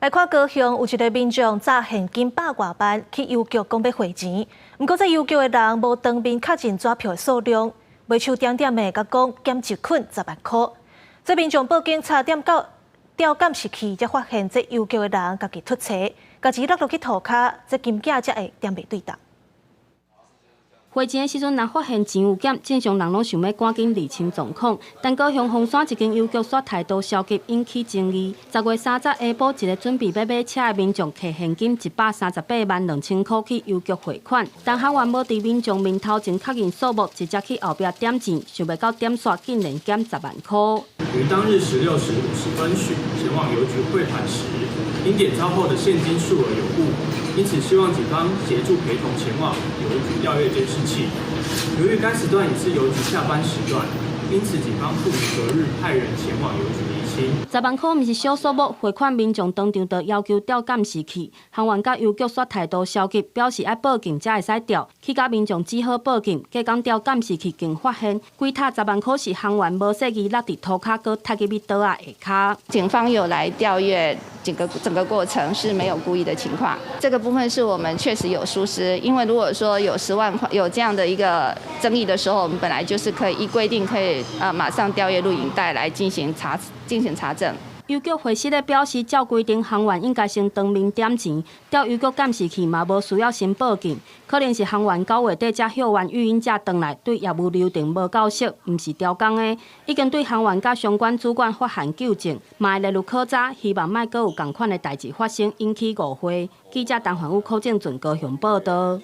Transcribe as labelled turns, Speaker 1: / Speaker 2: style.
Speaker 1: 來看高雄有一個民眾詐現金百外萬去郵局講欲匯錢，毋過這郵局的人無當面確認紙票的數量，袂手點點的共講減一捆十萬箍。這民眾報警查點到調監視器，才發現這郵局的人家己凸槌，共錢落落去塗跤，這金額才會點袂對乩。
Speaker 2: 匯錢的時陣，若發現錢有減，正常人攏想欲趕緊釐清狀況。但高雄鳳山一間郵局煞態度消極，引起爭議。10月30下晡，一个準備欲買車的民眾提現金138萬2千箍去郵局匯款，但行員無佇民眾面頭前確認數目，直接去後壁點錢，想袂到點煞竟然減十萬箍。
Speaker 3: 於當日16時50分許前往郵局匯款時，因點鈔後的現金數額有誤，因此希望警方協助陪同前往郵局調閱監視器。由於該時段已是郵局下班時段，因此警方故於隔日派人前往郵局釐清。
Speaker 2: 十萬箍毋是小數目，匯款民眾當場就要求調監視器，行員佮郵局煞態度消極，表示愛報警才會使調。去到民眾只好報警，隔工調監視器竟發現，規疊十萬箍是行員無細意落佇塗跤，閣踢入去桌仔下跤。
Speaker 4: 警方有來調閱整個過程是沒有故意的情況，這個部分是我們確實有疏失，因為如果說有10萬塊有這樣的一個爭議的時候，我們本來就是可以依規定可以啊馬上調閱錄影帶來進行查證。
Speaker 2: 郵局回釋咧表示，照規定，行員應該先當面點錢，調郵局監視器嘛無需要先報警，可能是行員9月底才休完育嬰假轉來，對業務流程無夠熟，毋是刁工的，已經對行員佮相關主管發函糾正，嘛會列入考查，希望莫閣有仝款的代誌發生，引起誤會。記者陳煥武、柯正俊高雄報導。